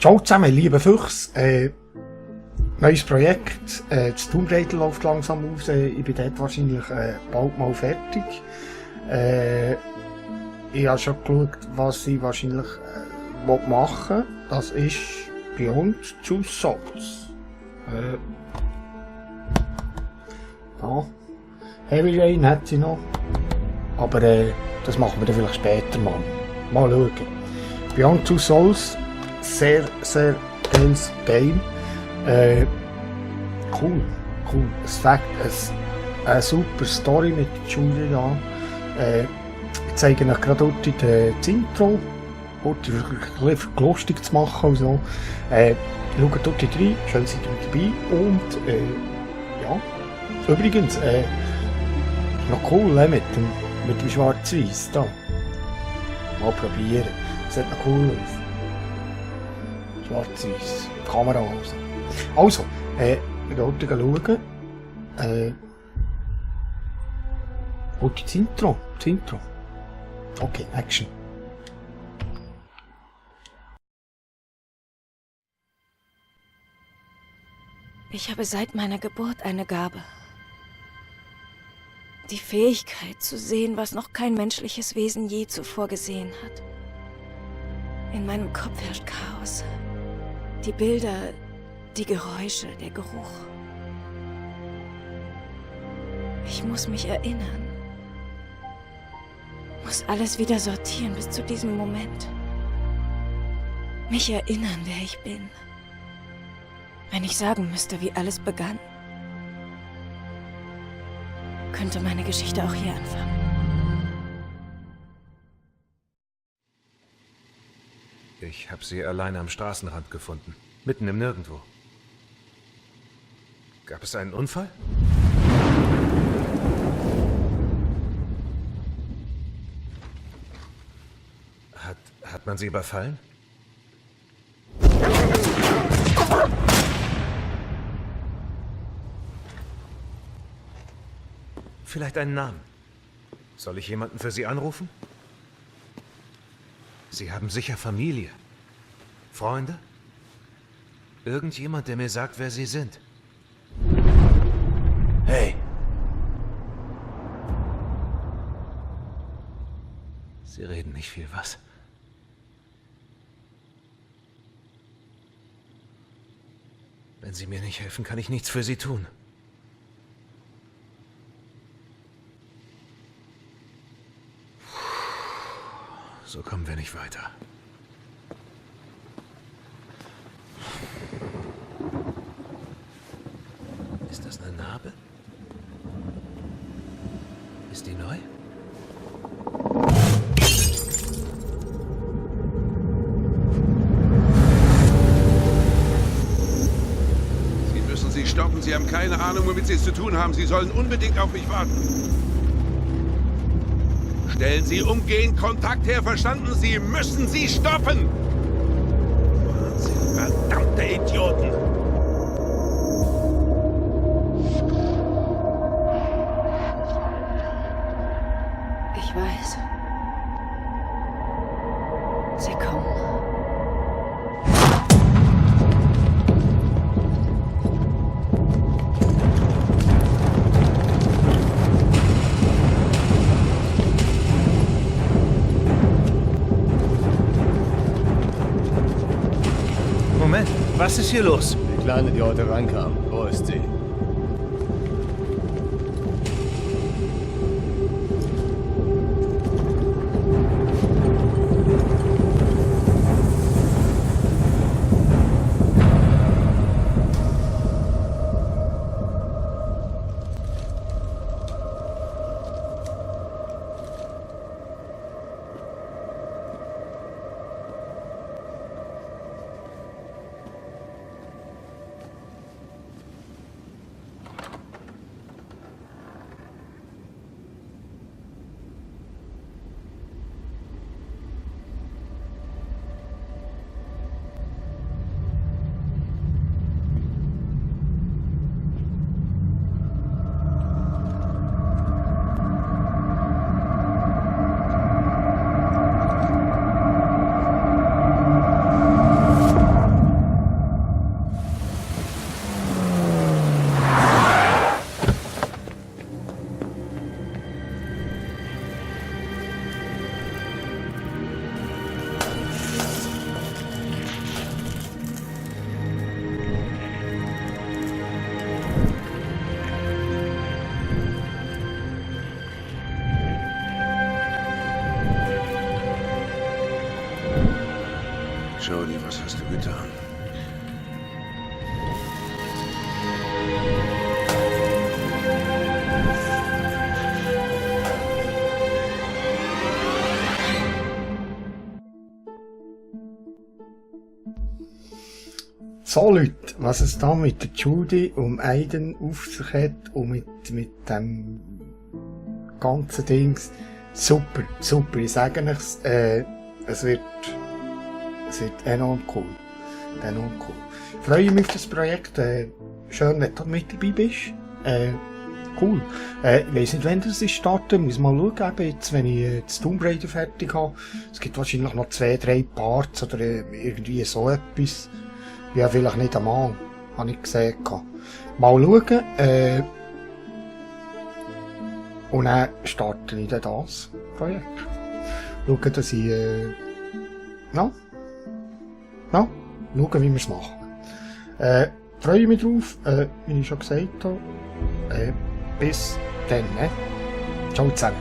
Ciao zusammen, liebe Füchse. Neues Projekt. Das Tomb Raider läuft langsam aus. Ich bin dort wahrscheinlich bald mal fertig. Ich habe schon geschaut, was ich wahrscheinlich machen will. Das ist Beyond Two Souls. Ja. Heavy Rain hat sie noch. Aber das machen wir dann vielleicht später mal. Mal schauen. Beyond Two Souls. Sehr, sehr geiles Game. Cool. Es fängt eine super Story mit Julia. Ich zeige euch gerade dort das Intro. Dort wirklich lustig zu machen und so. Schaut dort rein, schön seid ihr dabei. Und ja. Übrigens, noch cool mit dem Schwarz-Weiß da. Mal probieren. Das sieht noch cool aus. Schwarz-Weiß. Kamera also. Wir dort schauen. Und das Intro. Okay, Action. Ich habe seit meiner Geburt eine Gabe. Die Fähigkeit zu sehen, was noch kein menschliches Wesen je zuvor gesehen hat. In meinem Kopf herrscht Chaos. Die Bilder, die Geräusche, der Geruch. Ich muss mich erinnern. Muss alles wieder sortieren bis zu diesem Moment. Mich erinnern, wer ich bin. Wenn ich sagen müsste, wie alles begann, könnte meine Geschichte auch hier anfangen. Ich habe sie allein am Straßenrand gefunden, mitten im Nirgendwo. Gab es einen Unfall? Hat man sie überfallen? Vielleicht einen Namen. Soll ich jemanden für Sie anrufen? Sie haben sicher Familie. Freunde? Irgendjemand, der mir sagt, wer Sie sind. Hey! Sie reden nicht viel, was? Wenn Sie mir nicht helfen, kann ich nichts für Sie tun. So kommen wir nicht weiter. Ist das eine Narbe? Ist die neu? Sie müssen sie stoppen. Sie haben keine Ahnung, womit Sie es zu tun haben. Sie sollen unbedingt auf mich warten. Stellen Sie umgehend Kontakt her, verstanden? Sie müssen sie stoppen! Wahnsinn, verdammte Idioten! Ich weiß. Sie kommen. Moment, was ist hier los? Die Kleine, die heute reinkam. Wo ist sie? So Leute, was es da mit der Judy und Aiden auf sich hat und mit dem ganzen Dings, super, ich sage euch, es wird enorm cool. Ich freue mich auf das Projekt, schön, wenn du mit dabei bist, cool. Ich weiss nicht, wann das ist starten, muss mal schauen, eben jetzt, wenn ich das Tomb Raider fertig habe. Es gibt wahrscheinlich noch 2-3 Parts oder irgendwie so etwas. Ja, vielleicht nicht einmal, habe ich gesehen. Mal schauen, und dann starte ich dann das Projekt. Schauen, dass ich, schauen, wie wir es machen. Freue mich drauf, wie ich schon gesagt habe. Bis dann, ne? Ciao zusammen.